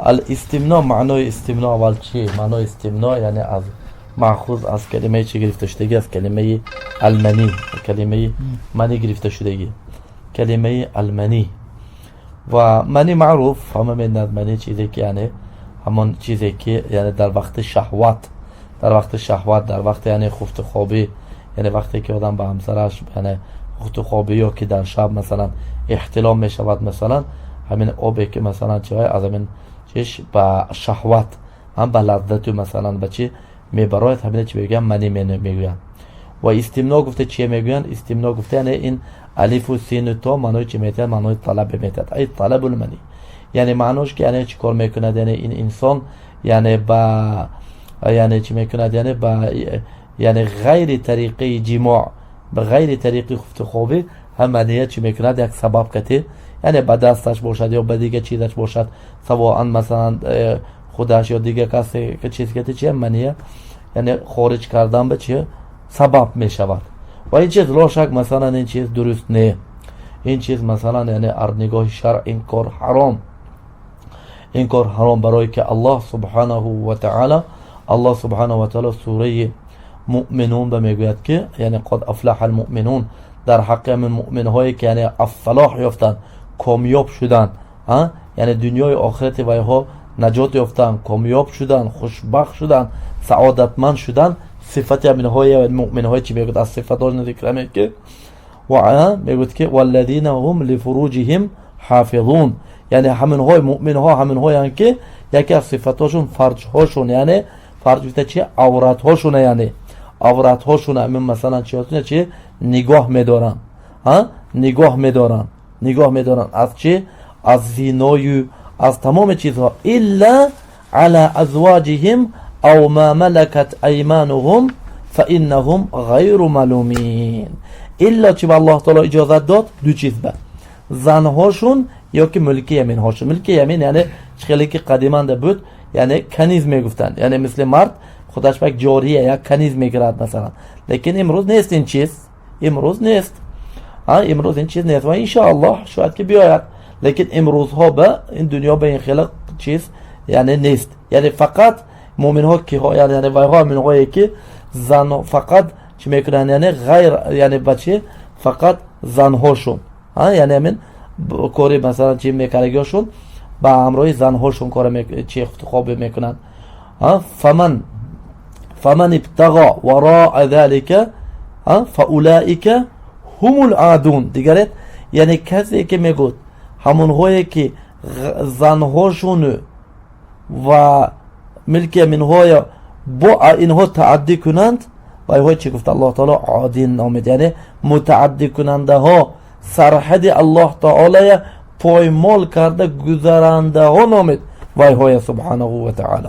الاستمناء، معنای استمناء اول چیه؟ معنای استمناء یعنی از مأخوذ از کلمه چی گرفته شدگی؟ از کلمه المنی، کلمه منی گرفته شدگی، کلمه المنی. و منی معروف، همه میدونند منی چیزی که یعنی همون چیزی که یعنی در وقت شهوت، در وقت شهوت، در وقت یعنی خفت خوابی، یعنی وقتی که آدم به همسرش یعنی خفت خوابی یا که در شب مثلا احتلام میشود، مثلا همین آبی که مثلا چه از همین چیش به شهوت هم به لذت مثلا به چی میبراید، همین چی میگن؟ منی میگوین. و استمنا گفته چیه میگوین؟ استمنا گفته یعنی این الف و سین و تا معنای چی میتد؟ معنای طلب میتد، ای طلب المنی. یعنی معناش که یعنی چی کار میکند؟ یعنی این انسان یعنی با یعنی چی میکند؟ یعنی با یعنی غیر طریقه جماع، به غیر طریق خفت خوابی هم منیه چی میکند؟ یک سبب کتی، یعنی به دستش باشد یا به دیگه چیزش باشد، سواء مثلا خودش یا دیگه کسی که چیز کتی چیه منیه یعنی خارج کردن به چیه سبب میشود. و این چیز لا شک مثلا این چیز درست نه. این چیز مثلا یعنی از نگاه شرع این کار حرام، این کار حرام، برای که الله سبحانه و تعالی، الله سبحانه و تعالی سوره مؤمنون به میگوید که یعنی قد افلح المؤمنون، در حق من مؤمن هایی که یعنی افلاح یافتند، کامیاب شدن، یعنی دنیای آخرت ویها نجات یافتن، کامیاب شدن، خوشبخت شدن، سعادتمند شدن. صفت های مؤمن های چی میگوید؟ از صفت ها ذکر که و میگوید که والذین هم لفروجهم حافظون. یعنی همین های مؤمن ها همین های که یکی از صفاتشون فرج هاشون، یعنی فرج گفته چی؟ عورت هاشون، یعنی عورت هاشون همین مثلا چی هستون چی نگاه میدارن، ها نگاه میدارن، نگاه میدارن از چی؟ از زینای، از تمام چیزها. الا على ازواجهم او ما ملكت ايمانهم فانهم غیر ملومین. الا چی به الله تعالی اجازت داد؟ دو چیز به زنهاشون یا که ملک یمین هاشون. ملک یمین یعنی خیلی که قدیما بود، یعنی کنیز میگفتند، یعنی مثل مرد خودش یک جاریه یک کنیز میگیرد مثلا. لیکن امروز نیست این چیز، امروز نیست، ها امروز این چیز نیست و انشاءالله شاید که بیاید، لیکن امروزها به این دنیا به این خیلی چیز یعنی نیست. یعنی فقط مؤمن ها که یعنی وایها مؤمن هایی که زن فقط چی میکنن، یعنی غیر یعنی بچه فقط زنهاشون، ها یعنی همین کاری مثلا چی میکردگیشون با همراه زنهاشون کار چی خواب میکنن. ها فمن ابتغى وراء ذلك فاولئك هم العادون. دیگرت یعنی کسی که میگوید همونهایی که زنهاشون و ملک منهای با اینها تعدی کنند و اینها چی گفت الله تعالی؟ عادین نامید، یعنی متعدی کننده ها، سرحد الله تعالی پایمال کرده گذرنده ها نامید وایهای سبحانه و تعالی.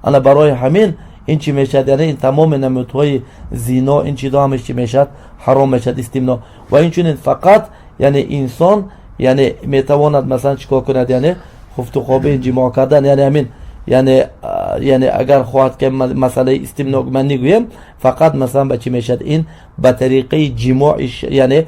انا برای همین این چی میشد؟ یعنی این تمام نمودهای زینا، این چیزا همش چی میشد؟ حرام میشد، استمنا. و این چنین فقط یعنی انسان یعنی میتواند مثلا چیکار کند؟ یعنی خفت و خواب جماع کردن، یعنی همین یعنی اگر خواهد که مسئله استمناء من نگویم، فقط مثلا به چی میشد؟ این به طریقه جماع، یعنی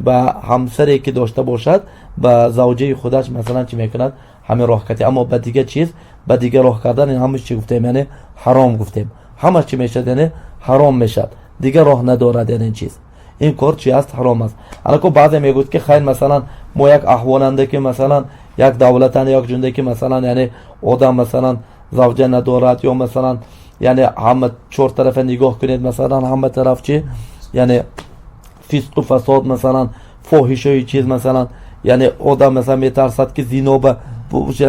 به همسری که داشته باشد، به زوجه خودش مثلا چی میکند؟ همه راه کردی. اما به دیگه چیز، به دیگه راه کردن، این همش چی گفتیم؟ یعنی حرام گفتیم. همش چی میشد؟ یعنی حرام میشد، دیگه راه ندارد. یعنی این چیز، این کار چی است؟ حرام است. الان بعضی میگوید که خیر، مثلا ما یک احوالنده که مثلا یک دولتن یک جنده که مثلا یعنی آدم مثلا زوجه ندارد یا مثلا یعنی همه چهار طرف نگاه کنید، مثلا همه طرف چی یعنی فسق و فساد، مثلا فاحشه چیز، مثلا یعنی آدم مثلا میترسد که زینا به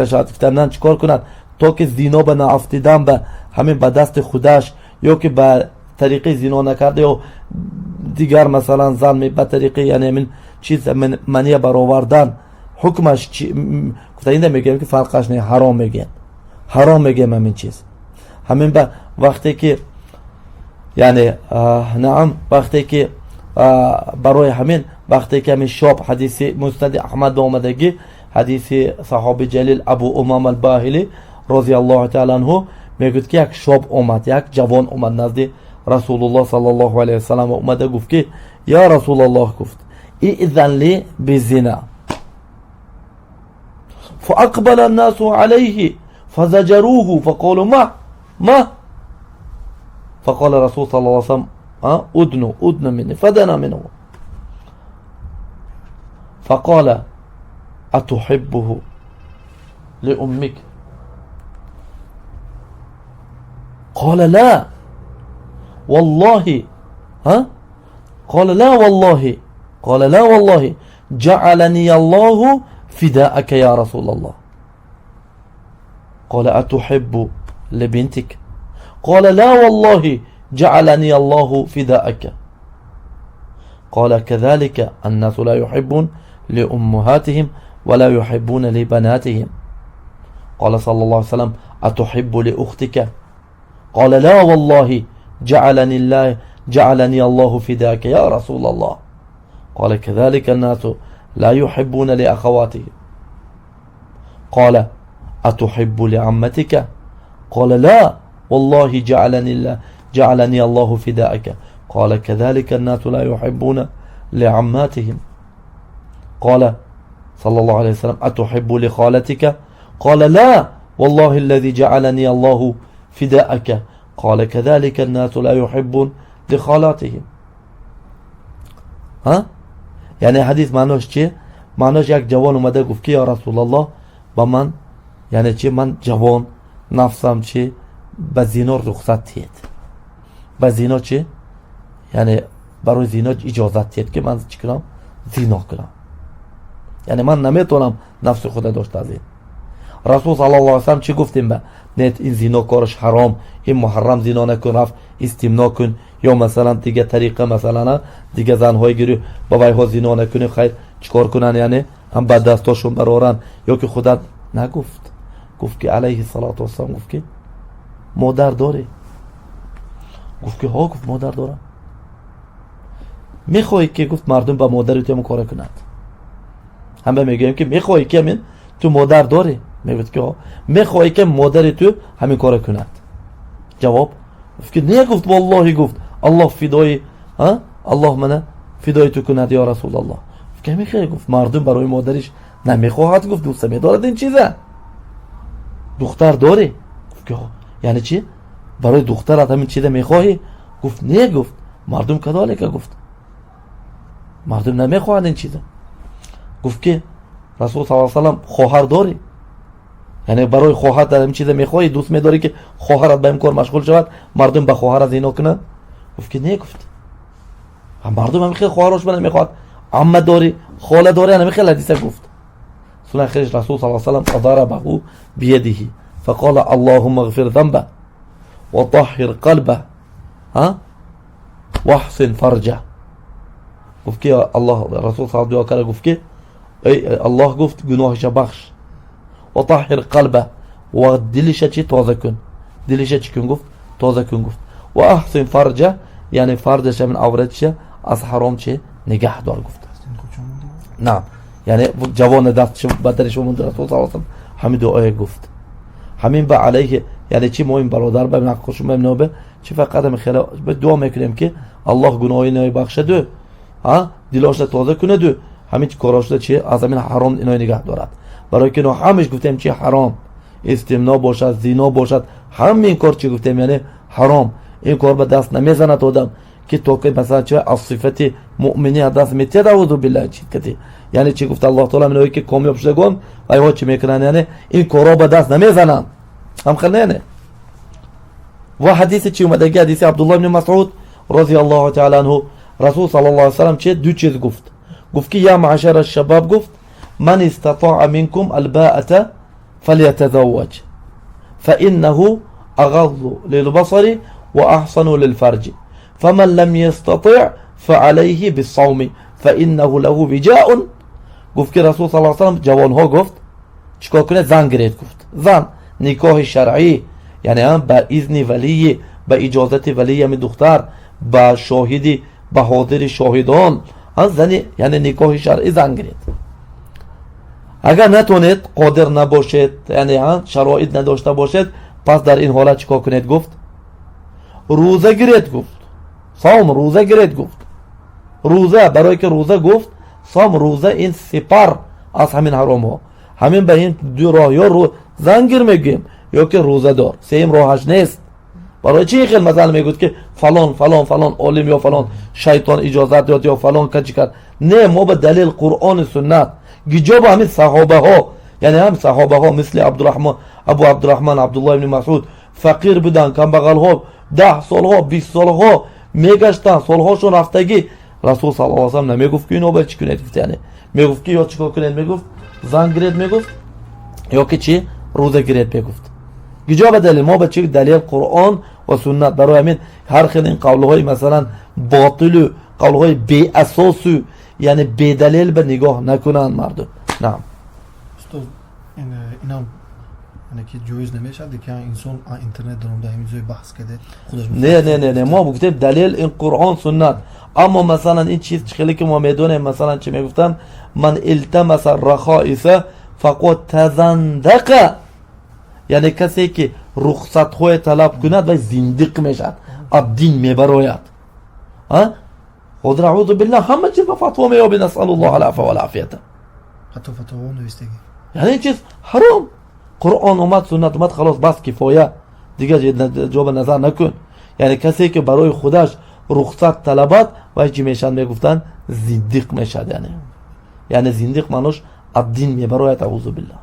شاید چیکار کند تا که زینا به نافتیدن به همین به دست خودش یا که به طریقه زینا نکرده یا دیگر مثلا زن به طریقه یعنی من چیز منیه برآوردن حکمش چی؟ گفته اینده میگیم که فرقش نه، حرام میگن، حرام میگیم همین چیز. همین به وقتی که یعنی نعم وقتی که برای همین وقتی که همین شاب حدیث مسند احمد آمدگی، حدیث صحابی جلیل ابو امام الباهلی رضی الله تعالی عنه میگوید که یک شاب اومد، یک جوان اومد نزد رسول الله صلی الله علیه وسلم. اومده گفت که یا رسول الله، گفت ائذن لی بالزنا. فأقبل الناس عليه. فزجروه فقالوا ما ما فقال رسول صلى الله عليه وسلم أدنو أدنو مني، فدنا منه. فقال أتحبه لأمك؟ قال لا والله. ها؟ قال لا والله، قال لا والله جعلني الله فداءك يا رسول الله. قال أتحب لبنتك؟ قال لا والله جعلني الله فداءك. قال كذلك الناس لا يحبون لأمهاتهم ولا يحبون لبناتهم. قال صلى الله عليه وسلم أتحب لأختك؟ قال لا والله جعلني الله فداك يا رسول الله. قال كذلك الناس لا يحبون لأخواتهم. قال أتحب لعمتك؟ قال لا والله جعلني الله فداءك. قال كذلك الناس لا يحبون لعماتهم. قال صلى الله عليه وسلم أتحب لخالتك؟ قال لا والله الذي جعلني الله فداءك. قال كذلك الناس لا يحبون لخالاتهم. ها؟ یعنی حدیث معناش چیه؟ معناش یک جوان اومده گفت که یا رسول الله با من، یعنی چی؟ من جوان نفسم چی؟ به زینا رخصت تید. به زینا چی؟ یعنی برای زینا اجازت تید که من چی کنم؟ زینا کنم. یعنی من نمیتونم نفس خود داشته از این. رسول صلی الله علیه وسلم چی گفتیم به؟ نه این زینا کارش حرام، این محرم زینا نکن، رفت استمنا کن، یا مثلا دیگه طریقه مثلا دیگه زنهای گیری با وایها زینا نکنی، خیر چیکار کنن؟ یعنی هم به دستاشون برارن یا که خودت نگفت. گفت که علیه الصلاة والسلام گفت که مادر داری؟ گفت که ها. گفت مادر دارم. میخوای که گفت مردم به مادر تو هم کار کنند؟ هم میگیم که میخوای که من تو مادر داری؟ میگفت که ها. میخوای که مادر تو همین کار کند؟ جواب گفت که نه. گفت والله، گفت الله فدای، ها، الله منه فدای تو کند یا رسول الله. گفت که میخوای؟ گفت مردم برای مادرش نمیخواهد. گفت دوست میدارد این چیزه. دختر داری؟ گفت که ها. یعنی چی؟ برای دخترت همین چیزه میخواهی؟ گفت نه. گفت مردم کذالک، گفت مردم نمیخواهند این چیزه. گفت که رسول صلی الله علیه و سلم خواهر داری؟ یعنی برای خواهر در این چیز میخواهی؟ دوست میداری که خواهرت به این کار مشغول شود، مردم به خواهر از اینا کنند؟ گفت که نه. گفت مردم هم خیلی خواهرش من نمیخواد. عمه داری؟ خاله داری؟ همین خیلی حدیثه گفت. سنة خیرش رسول صلی الله علیه و سلم ضربه بيده فقال اللهم اغفر ذنبه وطهر قلبه ها واحسن فرجه. گفت که الله رسول صلی الله علیه و گفت که ای الله، گفت گناهش بخش، و طهر قلبه و دلش چی؟ تازه کن. دلش چی کن؟ گفت تازه کن. گفت و احسن فرجه، یعنی فرجش من عورتش از حرام چی؟ نگه دار. گفت نه، یعنی جوان دستش بدرش مون. رسول صلی الله علیه همین دعای گفت. همین به علیه، یعنی چی؟ ما این برادر به نقش به چی فقط هم خیلی به دعا میکنیم که الله گناهی نای بخشه، ها، دلاش تازه کنه، دو همین کاراش چی؟ از همین حرام اینا نگه دارد. برای که اینا همش گفتیم چی؟ حرام. استمنا باشد، زینا باشد، همین کار چی گفتیم؟ یعنی حرام. این کار به دست نمیزند آدم که تو که مثلا چه از صفت مؤمنی از دست میتید، اعوذ بالله. چی کتی؟ یعنی چی گفت الله تعالی؟ منوی که کامیاب شدگان و ایها چی میکنن؟ یعنی این کارا به دست نمیزنن هم خیلی نه. و حدیث چی اومده؟ حدیث عبدالله بن مسعود رضی الله تعالی عنه، رسول صلی الله علیه وسلم چه دو چیز گفت. گفت که یا معشر الشباب، گفت من استطاع منكم الباءة فليتزوج فإنه أغض للبصر وأحصن للفرج، فمن لم يستطع فعليه بالصوم فإنه له وجاء. گفت که رسول صلی الله علیه وسلم جوانها گفت چیکار کنه؟ زن گرید. گفت زن نکاح شرعی، یعنی هم به اذن ولی، به اجازت ولی هم دختر، به شاهدی، به حاضر شاهدان، زنی یعنی نکاح شرعی زن گرید. اگر نتونید، قادر نباشید، یعنی شرایط نداشته باشید، پس در این حالت چیکار کنید؟ گفت روزه گیرید. گفت صوم، روزه گیرید. گفت روزه، برای که روزه، گفت صوم، روزه این سپر از همین حرام ها. همین به این دو راه، یا رو زن گیر میگیم ё ки рӯзадор, сеюм роҳаш нест. Барои чӣ хел масалан мегӯд, ки фалон фалон фалон олим ё фалон шайтон иҷозат дод ё фалон качи кард? Не, мо ба далел Қуръону суннат. Гиҷо ба ҳамин саҳобаҳо, яъне ҳам саҳобаҳо мисли Абдурахмон, Абу Абдурахман, Абдуллоҳ ибни Масуд фақир буданд, камбағалҳо, 10 солҳо, 20 солҳо мегаштанд, солҳошон рафтагӣ. Расул саллаллоҳу алайҳи васаллам намегуфт, ки ино бояд чӣ кунед гуфт, яъне мегуфт, ки ё чӣ кор кунед, мегуфт, зан гиред, мегуфт, ё ки чӣ, рӯза гиред, мегуфт. Гиҷо ба далел? Мо ба чӣ далел? Қуръон ва суннат. Барои ҳамин ҳар хел ин қавлҳои масалан ботилу қавлҳои беасосу, яъне бедалел ба нигоҳ накунанд мардум. Наам. Устод, инам яъне ки ҷоиз намешавад, ки инсон интернет даромада ҳамин ҷои баҳс карде худаш? Не, не, не, не, мо гуфтем, далел ин Қуръон, суннат. Аммо масалан ин чиз хеле ки мо медонем, масалан чӣ мегуфтанд: من التمس الرخائص فقد تزندق. Яъне касе ки рухсатҳое талаб кунад, вай зиндиқ мешавад, аз дин мебарояд. Ҳозир, аузу биллаҳ, ҳама чиз ба фатво меёбед. نسأل الله العفو والعافية. Ҳатто фатво навистагӣ. Яъне ин чиз ҳаром. Қуръон омад, суннат омад, халос, бас, кифоя, дигар ҷо ба назар накун. Яъне касе ки барои худаш рухсат талабад, вай чӣ мешавад, мегуфтанд, зиндиқ мешавад. Яъне зиндиқ маънош аз дин мебарояд, аузу биллаҳ.